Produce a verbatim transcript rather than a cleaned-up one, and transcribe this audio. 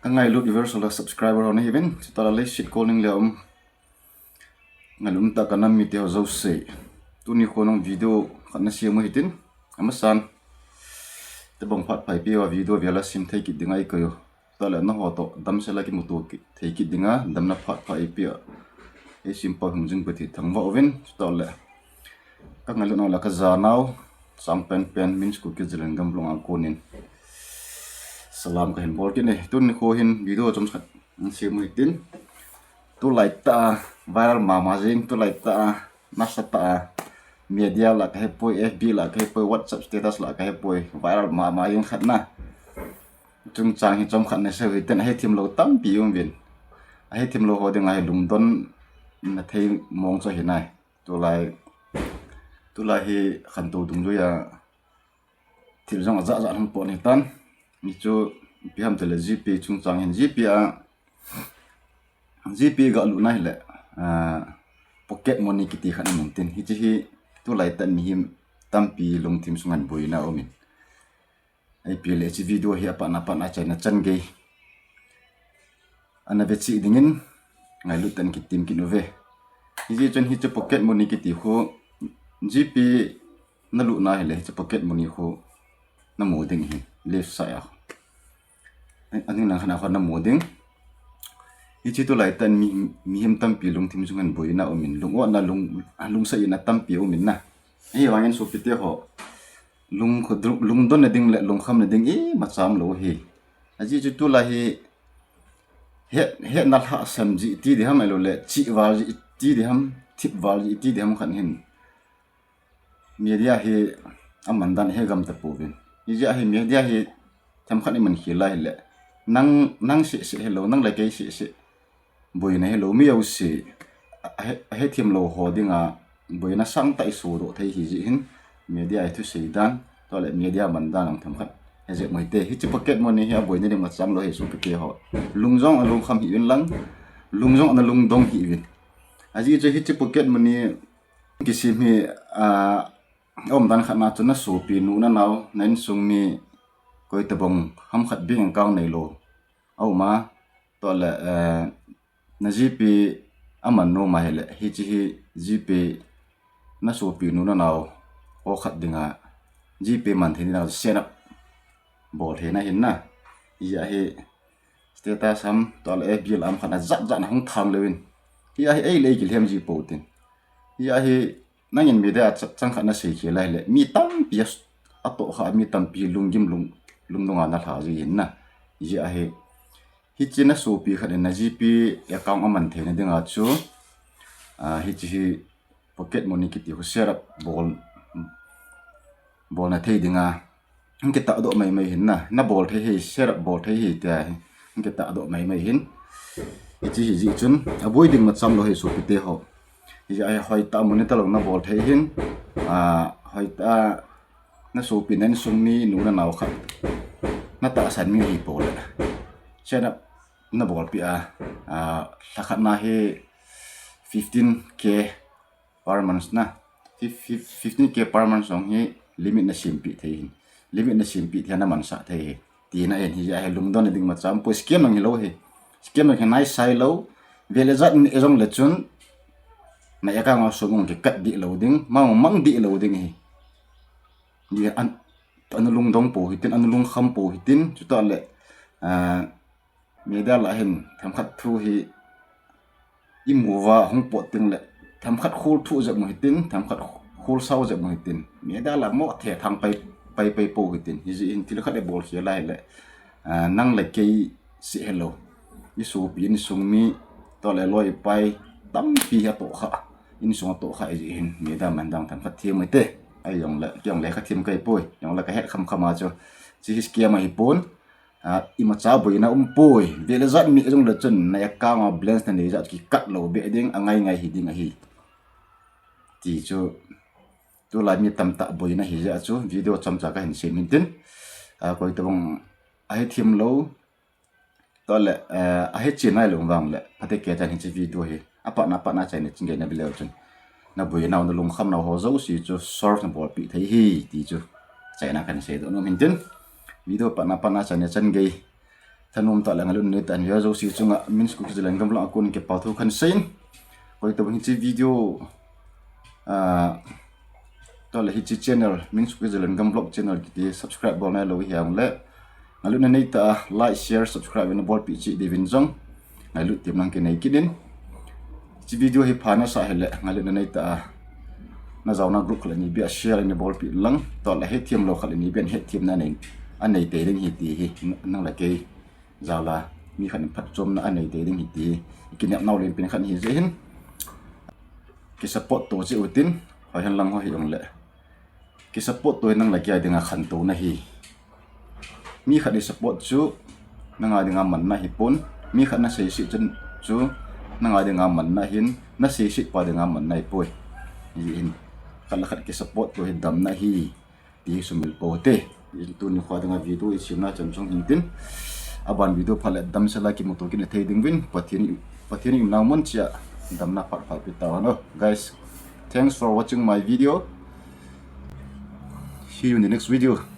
Ngailut viewers le subscriber ho nahiuvin, chutah le leiset kolning le um, ngailut umtah kanam mite ho jouse, tuni kho nung video khat nasem u hitin. Amasan, tobang phat pha eipeuva video vel a sem thei kit ding ahi koi u. Chutah le nangho toh damsel a kimuto kit thei kit dinga damna phat pha eipeuva, eisempau hung jing peh thei thangvah uvin. Chutah le kangailutnau le kajanau, Changpanpen, Min School Kizilin Gamlong a konin salam kahin bol kit e. Tuni kho hin video chomkhat nasem u hitin. Tulaitah a viral mama jing, tulaitah a nasatah a media lah kahepoi, F B lah kahepoi, WhatsApp status lah kahepoi, viral mama jing khat na. Chungchang hi chomkhat nasei u hitin, ahethem lou tampi umuvin. Ahethem lou ho dinga hi lungdonna thei mong chu ahi nai. Tulai, tulai hi khantou dungjuia thil jong ajat jat hung pot ahitan. Hichu ipi ham itile GPay chungchang hin, GPay a, GPay galutna hile, ah, pocket money kiti khat aum intin. Hiche hi tulaitah in mihem tampi lungthim sunga boina aumin. Ipi le hiche video hi apatna patna achaina chan gei ana ve cheh dingin ngailut tah in kitem kit uve. Hijeh chun hiche pocket money kiti khu, GPay nalutna hile hiche pocket money khu namu ding ahi, left side a. Aning lang khat a khu namu ding. Hiche tulaitah in mi, mihem tampi lungthim sunga boina aumin, lung-otna, lung, lungsetna tampi aumin na. Ahivangin sopite ho, lung, lungdonna ding le lungkhamna ding imacha umlou ahi. Ajeh chu tulai hi het, hetna lhahsam jeh ti diham, ahilouleh chihval jeh ti diham, thipval jeh ti diham khat hin media hi amandan ihet gam tapouvin. Hijeh a hi media hi themkhat iman khel a hile, nang, nang seh seh hilou, nang le kei seh seh, boina hilou, mi jouse, ahe, ahethem lou ho dinga boina sangtah isodoh thei ahi jeh hin, media a thusei dan, chutah le media mandan jong themkhat he jep u hite. Hiche pocket money hi aboina ding imacha umlou ahi sopite ho. Lung jong alungkham hih uvin lang, lung jong ana lungdong hih uvin. Ajeh chu hiche pocket money kisem hi, ah, aumdan khatna chu nasopi, nu nanao, na insung mi, koi tobang ham khat bank account neilou aum a, chutah le, eh, na GPay aman nom a hile, hiche hi GPay nasopi, nu nanao ho khat dinga GPay man theina dinga set up bol theina ahin na. Hijeh a hi status ham, chutah le FB lah ham khat a jat jat na hung thang leuvin. Hijeh a hi eile eikilhem ji pou tin. Hijeh a hi nangin media a cha-, chang khat nasei khel a hile, mi tampi a, atoh kha, mi tampi lunggim lung, lungdong a nalha ji ahin na. Hijeh a hi, hiche nasopi khat in na GPay account aman theina dinga chu, ah, hiche hi pocket money kiti khu set up bol, bolna thei dinga hung kitahdoh maimai ahin na, nabol thei ahi, set up bol thei ahi tia hi hung kitahdoh maimai ahin. Hiche hijeh chun aboi ding imacha umlou ahi sopite ho. Hijeh a hi hoitah a mun neitalou nabol thei ahin, ah, hoitah a nasopi, na insung mi, nu nanao khat natahsan mi ahipou le, set up nabolpeh a, ah, lhakhat na hi fifteen K per month na. Fif-, fif-, fifteen K per month jong hi limit nasempeh thei ahin. Limit nasempeh thei a namansah thei ahi. Tina ahin, hijeh a hi lungdonna ding imacha umpoi, scam jong hilou ahi. Scam jong hi naisai lou. Vel ijat in ijong le chun, na account a sum jong kikat deh lou ding, mang mang deh lou ding ahi. Ni an, ana lungdong pou hitin, ana lungkham pou hitin, chutah le, ah, media lah hin themkhat thu hi imu uva hung pot teng le, themkhat khol thoh jep u hitin, themkhat khol sao jep u hitin. Media lah mo the thang pai, pai, pai pou hitin. Hijeh hin thil khat ibol khel a hile, ah, nang le kei seh hilou, isopi, insung mi, chutah le loi pai tampi atoh kha, insung atoh kha ahijeh hin media mandan themkhat them u hite. Ahi jongle, kei jongle kathem kahipoi, jongle kahet kham kham a chu, hiche hi scam ahipon. Ah, imacha boina umpoi. Vel ijat in ijong le chun na account a balance nanei jeh a chu kikat lou beh ding, angai ngai hiding ahi. Ti chu tulai mi tamtah boina ahijeh a chu video chomcha kahin sem in tin. Ah, koi tobang ahethem lou, chutah le, eh, ahechen nailou vang le, phatecha chan hiche video hi apatna patna achaina chan gei nabe leu chun, naboinau, nalungkhamnau ho jouse chu solve nabolpeh thei ahi ti chu achaina kahin seidoh nom in tin. Video apatna patna achaina chan gei Thanom tah le ngailutna neitah in vea jouse chunga Min's Kuki Zalen Gam Vlog a kon in kipa thu kahin seiyin. Koi tobang hiche video, ah, tah le hiche channel, Min's Kuki Zalen Gam Vlog channel kiti subscribe bol nailou hijongle, ngailutna neitah a like, share, subscribe nabolpeh cheh diuvin jong ngailut themna kinei kit in. Hiche video hi pha nasah hile, ngailutna neitah a najaona group khat le ni beh a share nabolpeh lang, tah le hethem lou khat le ni beh in hetthemna anei, anei tei ding ahi ti hi, nang le kei jal a mi khat in phatchomna anei tei ding ahi ti hi, kinepna u lenpen khat ahi jeh hin, kisupport to cheh utin, hoi hen lang ho hijongle, kisupport to hi nang le kei a dinga khantouna ahi. Mi khat in support chu nanga dinga manna ahipon, mi khat in naseiset chu, chu nanga dinga manna ahin, naseiset pa dinga manna ahipoi. Hijeh hin, khat le khat kisupport to hi damna ahi ti hi sumil pou hite. Tuni kho dinga video isemna chan chung hintin, aban video phat le damsel a kimuto kit na thei ding uvin Pathen, Pathen in nangman chea damna phat phat peh tauhen o. Guys, thanks for watching my video. See you in the next video.